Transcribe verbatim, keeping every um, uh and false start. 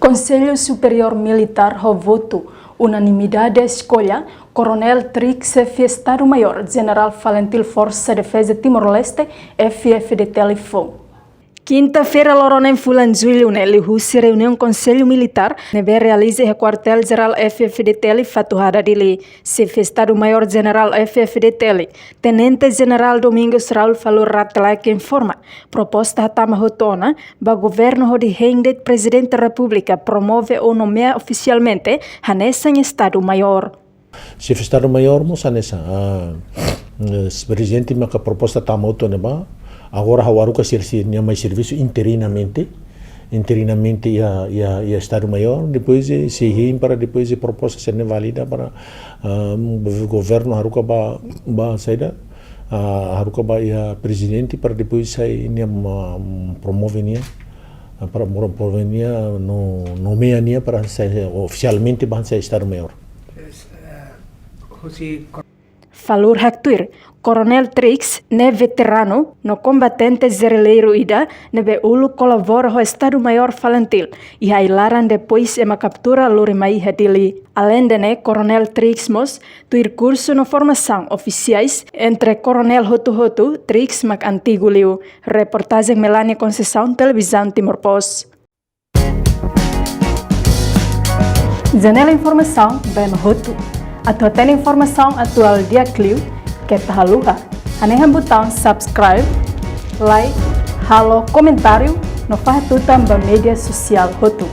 Konsellu Superiór Militár ho votu unanimidade eskolla Koronél Trix, Xefe Estadu Maiór Jenerál Falintil Forsa Defeza Timor-Leste, F-FDTL foun. Kinta-feira, loron neen fulan Jullu ne'e, liuhusi reuniaun Konsellu Militár ne'ebé realiza iha Kuartél Jerál F-FDTL Fatuhada, Dili, Xefe Estadu Maiór Jenerál F-FDTL, Tenente Jenerál Domingos Raul Falur Rate Laek informa, proposta hatama hotu ona ba governu hodi hein de'it Prezidente Repúblika promove ou nomeia ofisialmente hanesan Estadu Maiór. Xefe Estadu Maiór mós hanesan, ah, eh, Prezidente maka proposta tama hotu ona ba, agora ha'u haruka sira sira-nia mai servisu interinamente, interinamente iha, iha, iha Estadu Maiór, depois, eh, sei hein para depois, eh, proposta sira-ne'e valida para, ah, governu haruka ba, ba saida, ah, haruka ba iha Prezidente para depois sai nia ma-, promove nia, ah, para promove nia no, nomeia nia para sai ofisialmente ba sai Estadu Maiór. Falur haktuir, Koronél Trix ne'e veteranu no kombatente gerrilleiru ida ne'ebé uluk kolabora ho Estadu Maiór Falintil iha ai-laran depois ema kaptura lori mai iha Dili. Aleinde ne'e, Koronél Trix mós tuir kursu no formasaun ofisiais entre koronél hotu-hotu, Trix mak antigu liu. Reportajen Melania Conceição, Televizaun Timor Post. Janela informasaun ba ema hotu. Atu hatene informasaun atuál di'ak liu, keta haluha hanehan butaun subscribe, like, halo komentáriu no fahe tutan ba média sosiál hotu.